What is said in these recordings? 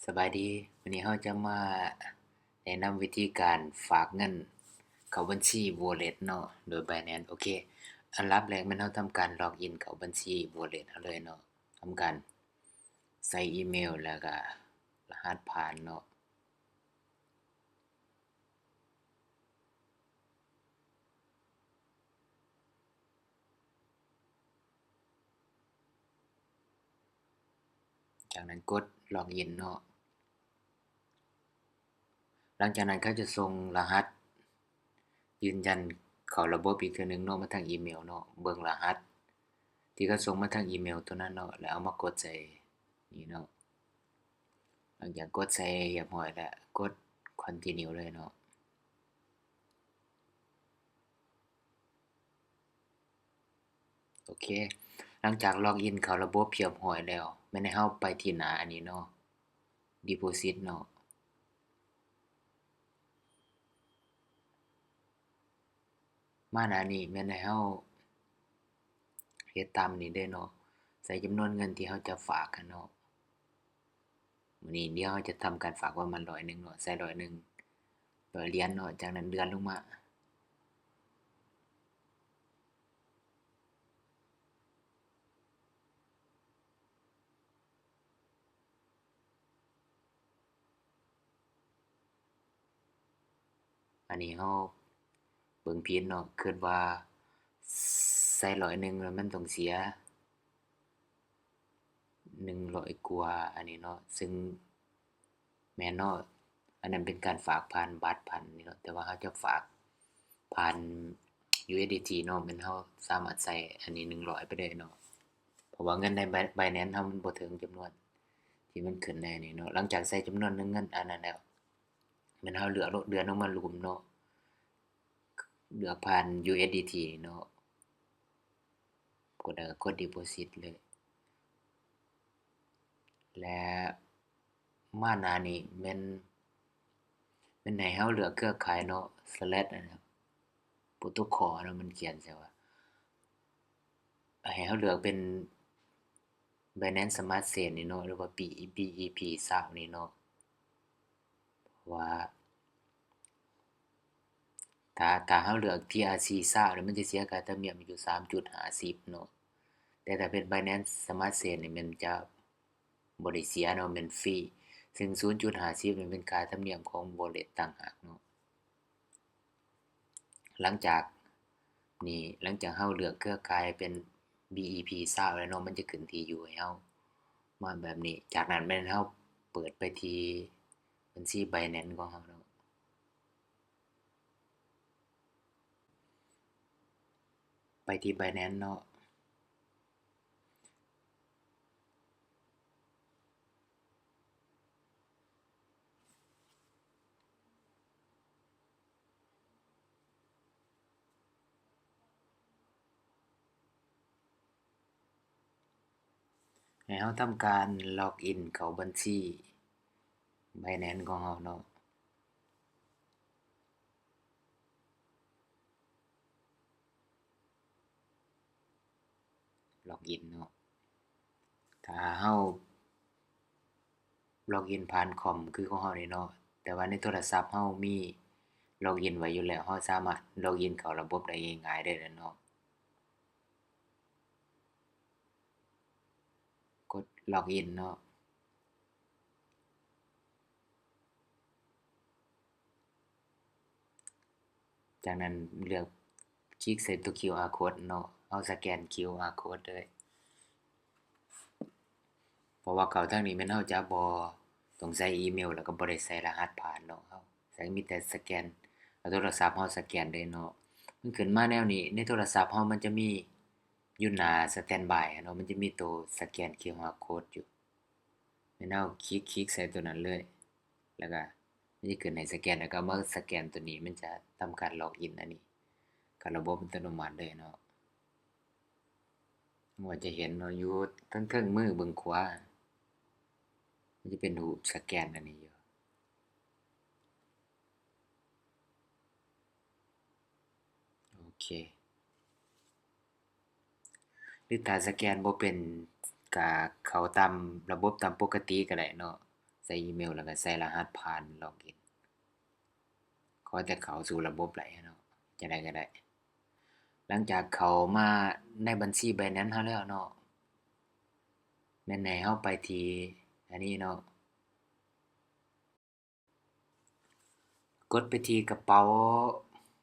ສະບາຍດີ, ມື້ນີ້ເຮົາຈະມາແນະນຳວິທີການຝາກເງິນເຂົ້າບັນຊີ Wallet ເນາະ ໂດຍ Binance. ໂອເຄ, ອັນດັບແລກແມ່ນເຮົາທຳການ login ເຂົ້າບັນຊີ Wallet ເຮົາເລີຍເນາະ, ທຳການໃສ່ອີເມວ ແລ້ວກະລະຫັດຜ່ານເນາະ. ຈາກນັ້ນກົດ login ເນາະ. ຫຼັງຈາກນັ້ນເຂົາຈະສົ່ງລະຫັດຢືນຢັນເຂົ້າລະບົບອີກເທື່ອໜຶ່ງເນາະ, ມາທາງອີເມວເນາະ. ເບິ່ງລະຫັດທີ່ເຂົາສົ່ງມາທາງອີເມວໂຕນັ້ນເນາະ ແລ້ວເອົາມາກົດໃສ່ນີ້ເນາະ. ຫຼັງຈາກກົດໃສ່ຮຽບຮ້ອຍແລ້ວ ກົດ continue ເລີຍເນາະ. ໂອເຄ, ຫຼັງຈາກ login ເຂົ້າລະບົບຮຽບຮ້ອຍແລ້ວ ແມ່ນໃຫ້ເຮົາໄປທີ່ໜ້າອັນນີ້ເນາະ, deposit ເນາະ. ມາໜ້ານີ້ແມ່ນໃຫ້ເຮົາເຮັດຕາມນີ້ເດີເນາະ, ໃສ່ຈຳນວນເງິນທີ່ເຮົາຈະຝາກຫັ້ນເນາະ. ມື້ນີ້ດຽວເຮົາຈະທຳການຝາກປະມານຮ້ອຍໜຶ່ງເນາະ, ໃສ່ຮ້ອຍໜຶ່ງ ຮ້ອຍຫຼຽນເນາະ, ຈາກນັ້ນເລື່ອນລົງມາ. ອັນນີ້ເຮົາເບິ່ງຜິດເນາະ, ຄິດວ່າໃສ່ຮ້ອຍໜຶ່ງແລ້ວມັນຕ້ອງເສຍ ໜຶ່ງຮ້ອຍກວ່າອັນນີ້ເນາະ, ຊຶ່ງແມ່ນເນາະ, ອັນນັ້ນເປັນການຝາກຜ່ານບັດຜ່ານນີ້ເນາະ, ແຕ່ວ່າເຮົາຈະຝາກຜ່ານ USDT ເນາະ, ແມ່ນເຮົາສາມາດໃສ່ອັນນີ້ໜຶ່ງຮ້ອຍໄປໄດ້ເນາະ, ເພາະວ່າເງິນໃນ Bi- Binance ເຮົາມັນບໍ່ເຖິງຈຳນວນທີ່ມັນຂຶ້ນໃນນີ້ເນາະ. ຫຼັງຈາກໃສ່ຈຳນວນເງິນອັນນັ້ນແລ້ວ ແມ່ນເຮົາເລືອກເລື່ອນລົງມາລຸ່ມເນາະ, ເລືອກຜ່ານ USDT ເນາະ. ກົດ ແລ້ວກໍກົດ deposit ເລີຍ ແລະ ມາໜ້ານີ້ແມ່ນ ແມ່ນໃຫ້ເຮົາເລືອກເຄືອຂ່າຍເນາະ, slash ອັນນັ້ນ protocol ເນາະ, ມັນຂຽນໃສ່ວ່າ ໃຫ້ເຮົາເລືອກເປັນ Binance Smart Chain ນີ້ເນາະ ຫຼືວ່າ BEP ຊາວ ນີ້ເນາະ. ເພາະວ່າຖ້າ ຖ້າເຮົາເລືອກ TRC ຊາວ ແລ້ວມັນຈະເສຍຄ່າທຳນຽມຢູ່ສາມຈຸດຫ້າສິບເນາະ, ແຕ່ຖ້າເປັນ Binance Smart Chain ນີ້ແມ່ນຈະບໍ່ໄດ້ເສຍເນາະ, ແມ່ນຟຣີ, ຊຶ່ງສູນຈຸດຫ້າສິບນີ້ເປັນຄ່າທຳນຽມຂອງ wallet ຕ່າງຫາກເນາະ. ຫຼັງຈາກນີ້ ຫຼັງຈາກເຮົາເລືອກເຄືອຂ່າຍເປັນ BEP ຊາວ ແລ້ວເນາະ, ມັນຈະຂຶ້ນທີ່ຢູ່ໃຫ້ເຮົາມາແບບນີ້. ຈາກນັ້ນແມ່ນເຮົາເປີດໄປທີ່ບັນຊີ Binance ຂອງເຮົາເນາະ, ໄປທີ່ Binance ເນາະ. ໃຫ້ເຮົາທຳການ login ເຂົ້າບັນຊີ Binance ຂອງເຮົາເນາະ. Login ເນາະ, ຖ້າເຮົາ login ຜ່ານຄອມຄືຂອງເຮົານີ້ເນາະ, ແຕ່ວ່າໃນໂທລະສັບເຮົາມີ login ໄວ້ຢູ່ແລ້ວ, ເຮົາສາມາດ login ເຂົ້າລະບົບໄດ້ງ່າຍໆເລີຍເນາະ. ກົດ login ເນາະ. ຈາກນັ້ນເລືອກຄລິກໃສ່ຕົວ QR code ເນາະ, ເຮົາສະແກນ QR code ເລີຍ. ເພາະວ່າເຂົ້າທາງນີ້ແມ່ນເຮົາຈະບໍ່ຕ້ອງໃສ່ອີເມວ ແລ້ວກໍບໍ່ໄດ້ໃສ່ລະຫັດຜ່ານເນາະ, ເຮົາໃສ່ມີແຕ່ສະແກນ ເອົາໂທລະສັບເຮົາສະແກນເລີຍເນາະ. ມັນຂຶ້ນມາແນວນີ້, ໃນໂທລະສັບເຮົາມັນຈະມີຢູ່ໜ້າ standby ເນາະ, ມັນຈະມີໂຕສະແກນ QR code ຢູ່. ແມ່ນເຮົາຄລິກ ຄລິກໃສ່ຕົວນັ້ນເລີຍ, ແລ້ວກະມັນຈະຂຶ້ນໃຫ້ສະແກນ, ແລ້ວກະເອົາມາສະແກນຕົວນີ້, ມັນຈະທຳການ login ອັນນີ້ເຂົ້າລະບົບອັດຕະໂນມັດເລີຍເນາະ. ເຮົາຈະເຫັນເນາະ, ຢູ່ເທິງໆມືເບື້ອງຂວາ ມັນຈະເປັນຮູບສະແກນອັນນີ້ຢູ່. ໂອເຄ. ຫຼືຖ້າສະແກນບໍ່ເປັນ ກະເຂົ້າຕາມລະບົບຕາມປົກກະຕິກໍໄດ້ເນາະ, ໃສ່ອີເມວ ແລ້ວກໍໃສ່ລະຫັດຜ່ານ login ຂໍແຕ່ເຂົ້າສູ່ລະບົບໄດ້ເນາະ ຈັ່ງໃດກໍໄດ້. ຫຼັງຈາກເຂົ້າມາໃນບັນຊີ Binance ເຮົາແລ້ວເນາະ ແມ່ນໃຫ້ເຮົາໄປທີ່ອັນນີ້ເນາະ ກົດໄປທີ່ກະເປົາ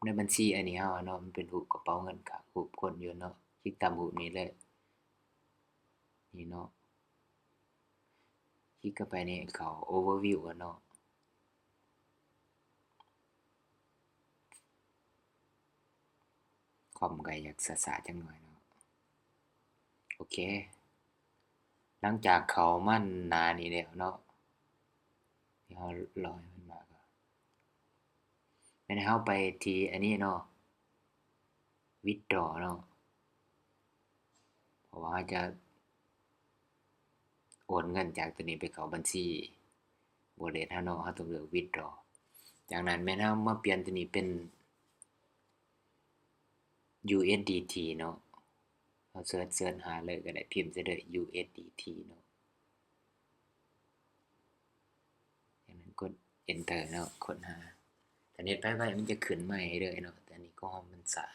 ໃນບັນຊີອັນນີ້ເຮົາເນາະ ມັນເປັນຮູບກະເປົາເງິນ ກະຮູບຄົນຢູ່ເນາະ ຄລິກຕາມຮູບນີ້ເລີຍ ນີ້ເນາະ ຄລິກເຂົ້າໄປນີ້ ເຂົ້າ overview ເນາະ. ຄອມກໍຢາກຊ້າໆຈັກໜ້ອຍເນາະ. ໂອເຄ ຫຼັງຈາກເຂົ້າມາໜ້ານີ້ແລ້ວເນາະ ດຽວເຮົາລໍໃຫ້ມັນມາກ່ອນ ແມ່ນໃຫ້ເຮົາໄປທີ່ອັນນີ້ເນາະ withdraw ເນາະ ເພາະວ່າເຮົາຈະ ໂອນເງິນຈາກໂຕນີ້ໄປເຂົ້າບັນຊີ wallet ເຮົາເນາະ ເຮົາຕ້ອງເລືອກ withdraw. ຈາກນັ້ນແມ່ນເຮົາມາປ່ຽນໂຕນີ້ເປັນ USDT ເນາະ ເຮົາເສີດ ເສີດຫາເລີຍກໍໄດ້ ພິມໃສ່ເລີຍ USDT ເນາະ ຈາກນັ້ນກົດ enter ເນາະ ຄົ້ນຫາ. ຖ້າເນັດໄວໆ ມັນຈະຂຶ້ນມາໃຫ້ເລີຍເນາະ ແຕ່ອັນນີ້ຂອງເຮົາມັນຊ້າ.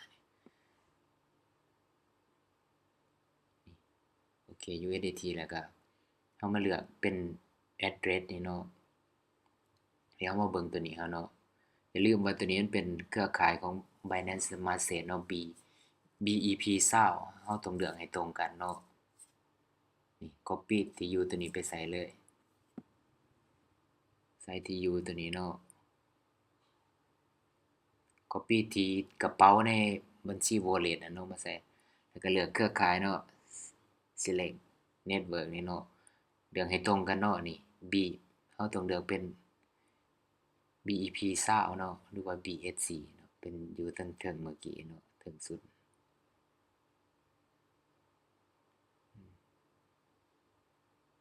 ໂອເຄ USDT ແລ້ວກໍເຮົາມາເລືອກເປັນ address ນີ້ເນາະ ດຽວເຮົາມາເບິ່ງໂຕນີ້ເຮົາເນາະ ຢ່າລືມວ່າໂຕນີ້ມັນເປັນເຄືອຂ່າຍຂອງ Binance Smart Chain ເນາະ B BEP ຊາວ ເຮົາຕ້ອງເລືອກໃຫ້ຕົງກັນເນາະ ນີ້ copy ທີ່ຢູ່ໂຕນີ້ໄປໃສ່ເລີຍ ໃສ່ທີ່ຢູ່ໂຕນີ້ເນາະ copy ທີ່ກະເປົາໃນບັນຊີ wallet ນັ້ນເນາະ ມາໃສ່ ແລ້ວກໍເລືອກເຄືອຂ່າຍເນາະ select network ນີ້ເນາະ ເລືອກໃຫ້ຕົງກັນເນາະ ນີ້ B ເຮົາຕ້ອງເລືອກເປັນ BEP ຊາວເນາະ ຫຼືວ່າ BSC ເນາະ ເປັນຢູ່ເທິງໆ ເມື່ອກີ້ເນາະ ເທິງສຸດ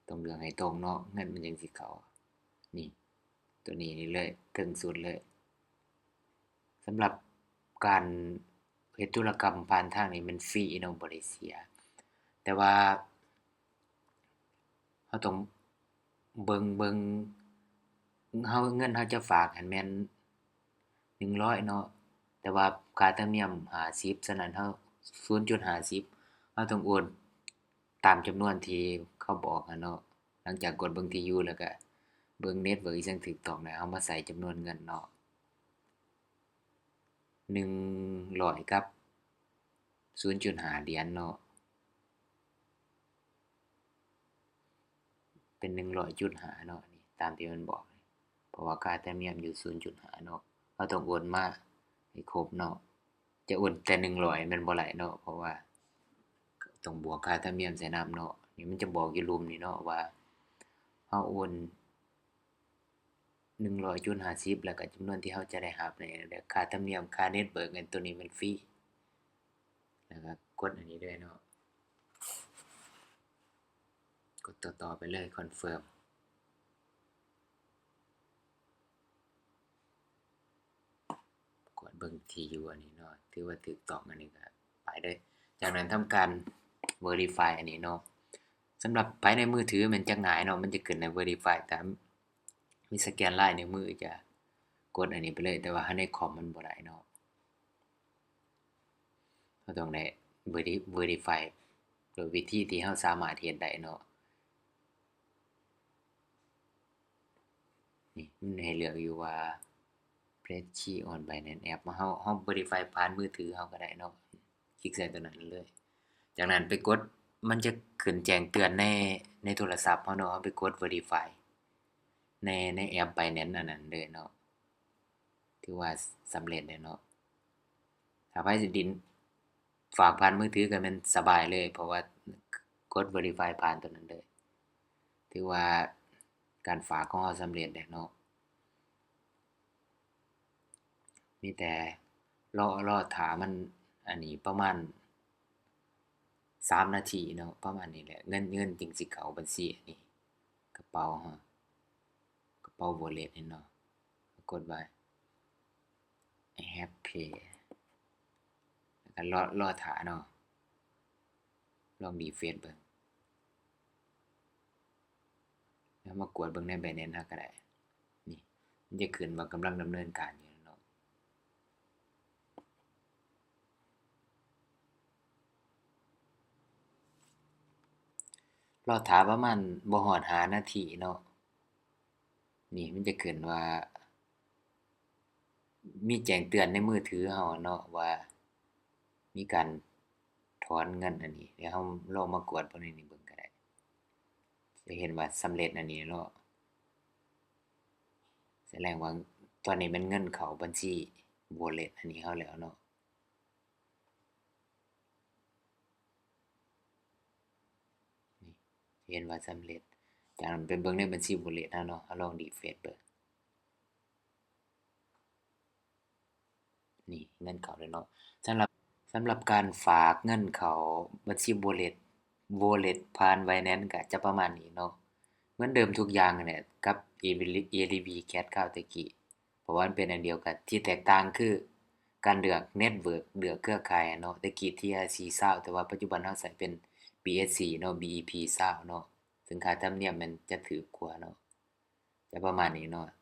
ຕ້ອງເລືອກໃຫ້ຕົງເນາະ ເງິນມັນຈັ່ງຊິເຂົ້າ ນີ້ ໂຕນີ້ນີ້ເລີຍ ເທິງສຸດເລີຍ. ສຳລັບການເຮັດທຸລະກຳຜ່ານທາງນີ້ແມ່ນຟຣີເນາະ ບໍ່ໄດ້ເສຍ ແຕ່ວ່າເຮົາຕ້ອງເບິ່ງ ເບິ່ງ ເຮົາ ເງິນເຮົາຈະຝາກຫັ້ນແມ່ນ ໜຶ່ງຮ້ອຍເນາະ ແຕ່ວ່າຄ່າທຳນຽມຫ້າສິບ ສະນັ້ນເຮົາ ສູນຈຸດຫ້າສິບ ເຮົາຕ້ອງໂອນຕາມຈຳນວນທີ່ເຂົາບອກຫັ້ນເນາະ. ຫຼັງຈາກກົດເບິ່ງທີ່ຢູ່ ແລ້ວກະເບິ່ງ network ອີ່ຫຍັງຖືກຕ້ອງແລ້ວ ເຮົາມາໃສ່ຈຳນວນເງິນເນາະ ໜຶ່ງຮ້ອຍກັບສູນຈຸດຫ້າຫຼຽນເນາະ. ເປັນໜຶ່ງຮ້ອຍຈຸດຫ້າເນາະ ນີ້ຕາມທີ່ມັນບອກ ເພາະວ່າຄ່າທຳນຽມຢູ່ສູນຈຸດຫ້າເນາະ ເຮົາຕ້ອງໂອນມາໃຫ້ຄົບເນາະ. ຈະໂອນແຕ່ໜຶ່ງຮ້ອຍແມ່ນບໍ່ໄດ້ເນາະ ເພາະວ່າຕ້ອງບວກຄ່າທຳນຽມໃສ່ນຳເນາະ. ນີ້ມັນຈະບອກຢູ່ລຸ່ມນີ້ເນາະວ່າເຮົາໂອນໜຶ່ງຮ້ອຍຈຸດຫ້າສິບ ແລ້ວກໍຈຳນວນທີ່ເຮົາຈະໄດ້ຮັບນີ້ ແລ້ວຄ່າທຳນຽມ ຄ່າ network ອັນໂຕນີ້ແມ່ນຟຣີ. ແລ້ວກໍກົດອັນນີ້ເລີຍເນາະ ກົດຕໍ່ໆໄປເລີຍ confirm. ກວດເບິ່ງທີ່ຢູ່ອັນນີ້ເນາະ ຖືວ່າຖືກຕ້ອງ ອັນນີ້ກໍໄປເລີຍ. ຈາກນັ້ນທຳການ verify ອັນນີ້ເນາະ. ສຳລັບໃຜໃນມືຖືແມ່ນຈະງ່າຍເນາະ ມັນຈະຂຶ້ນໃນ verify ຕາມ ມີສະແກນລາຍນິ້ວມື ຈະກົດອັນນີ້ໄປເລີຍ ແຕ່ວ່າໃນຄອມມັນບໍ່ໄດ້ເນາະ. ເຮົາຕ້ອງໄດ້ veri- verify ໂດຍວິທີທີ່ເຮົາສາມາດເຮັດໄດ້ເນາະ. ນີ້ມັນໃຫ້ເລືອກຢູ່ວ່າ press key on Binance app ເຮົາ ເຮົາ verify ຜ່ານມືຖືເຮົາກໍໄດ້ເນາະ ຄລິກໃສ່ຕົວນັ້ນເລີຍ. ຈາກນັ້ນໄປກົດ ມັນຈະຂຶ້ນແຈ້ງເຕືອນໃນ ໃນໂທລະສັບເຮົາເນາະ ເຮົາໄປກົດ verify ໃນ ໃນແອັບ Binance ອັນນັ້ນເລີຍເນາະ. ຖືວ່າສຳເລັດແລ້ວເນາະ. ຖ້າໃຜຊິດິນ ຝາກຜ່ານມືຖືກໍແມ່ນສະບາຍເລີຍ ເພາະວ່າກົດ verify ຜ່ານຕົວນັ້ນເລີຍ ຖືວ່າການຝາກຂອງເຮົາສຳເລັດແລ້ວເນາະ. ມີແຕ່ລໍ ລໍຖ້າມັນ ອັນນີ້ປະມານສາມນາທີເນາະ ປະມານນີ້ແຫຼະ ເງິນ ເງິນຈຶ່ງຊິເຂົ້າບັນຊີ ອັນນີ້ ກະເປົາເຮົາ ກະເປົາ wallet ເຫັນເນາະ ກົດວ່າ Have Pay ແລ້ວກໍລໍ ລໍຖ້າເນາະ ລອງ refresh ເບິ່ງ. ເຮົາມາກວດເບິ່ງໃນ Binance ເຮົາກໍໄດ້. ນີ້ ມັນຈະຂຶ້ນວ່າກຳລັງດຳເນີນການຢູ່ເນາະ. ລໍຖ້າປະມານບໍ່ຮອດຫ້ານາທີເນາະ. ນີ້ມັນຈະຂຶ້ນວ່າ ມີແຈ້ງເຕືອນໃນມືຖືເຮົາເນາະ ວ່າມີການຖອນເງິນອັນນີ້. ດຽວເຮົາລອງມາກວດເບິ່ງໃນນີ້ເບິ່ງກໍໄດ້. ຈະເຫັນວ່າສຳເລັດອັນນີ້ເນາະ. ສະແດງວ່າຕອນນີ້ແມ່ນເງິນເຂົ້າບັນຊີ wallet ອັນນີ້ເຮົາແລ້ວເນາະ. ນີ້ ເຫັນວ່າສຳເລັດ. ຈາກນັ້ນໄປເບິ່ງໃນບັນຊີ wallet ເຮົາເນາະ. ເຮົາລອງ refresh ເບິ່ງ. ນີ້ ເງິນເຂົ້າແລ້ວເນາະ. ສຳລັບ ສຳລັບການຝາກເງິນເຂົ້າບັນຊີ wallet wallet ຜ່ານ Binance ກໍຈະປະມານນີ້ເນາະ. ເໝືອນເດີມທຸກຢ່າງຫັ້ນແຫຼະ ກັບ ADB Cash Cow ແຕ່ກີ້ ເພາະວ່າມັນເປັນອັນດຽວກັນ. ທີ່ແຕກຕ່າງຄືການເລືອກ network ເລືອກເຄືອຂ່າຍເນາະ. ແຕ່ກີ້ TRC ຊາວ ແຕ່ວ່າປັດຈຸບັນເຮົາໃຊ້ເປັນ BSC ເນາະ BEP ຊາວເນາະ. ເຊິ່ງຄ່າທຳນຽມມັນຈະຖືກກວ່າເນາະ. ຈະປະມານນີ້ເນາະ.